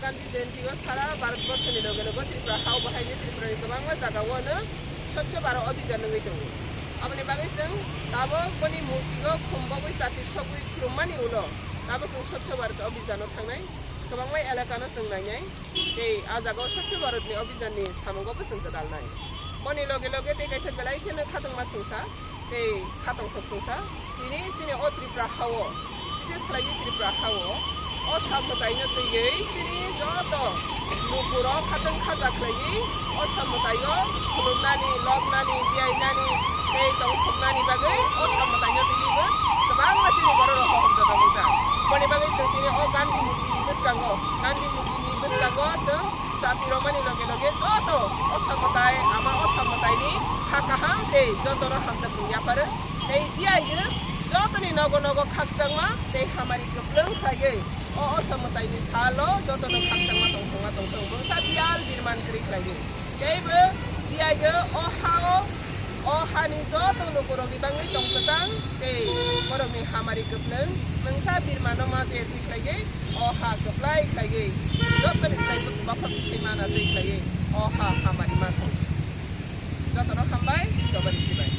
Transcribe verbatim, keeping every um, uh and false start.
Gandhi Jayanti o sara Bharat borso ni loge loge Tripura ha o bahai ni Tripura ni kwbangma jaga o no Swachh Bharat Abhijan wngwi tongo. Aboni bagwi chwng tabok boni murti o khum bogwi chati sogwi khulum mani ulo tabok chwng Swachh Bharat Abhijan o thangnai, kwbangma elaka no chwng nainai. Tei a jaga o Swachh Bharat ni Abhijan ni samung o bo chwng gwdalnai. Boni loge loge tei kaisa belai kheno khatungma chwngsa, tei khatongthok chwngsa. Tini chini o Tripura ha o, bises khlai Tripura ha o, o samwtai no twiwi chini joto nukur o khatang khaja khlaiwi o samwtai o khulumnani, lobnani, biyainani tei tongthoknani bagwi o samwtai no twiwi bo kwbangma chini borok rok hohom joto wngjak. Boni bagwi chwng tini o Gandhi murti ni bwskango, Gandhi murti ni bwskango chwng chati romani loge loge joto o samwtai, ama o samwtai ni kha kaham tei joto no hamjak wng yapharo. Tei diyaigwi joto ni nogo nogo khakchangma tei hamari kwplwng khlaiwi o, o samwtai ni salo joto no khakchangma tongthokma tongthok bwsa biyal birman kwrwi khlaiwi. Tei bo diyaigwi o ha o, o ha ni joto lukurok ni bagwi tong kwchang tei borok ni hamari kwplwng mungsa birma no ma je twi khlaiwi o ha kwplai khlaiwi joto ni slai bo bakhok bising mana twi khlaiwi o ha hamari ma thang. Joto no hambai, jobari sibai.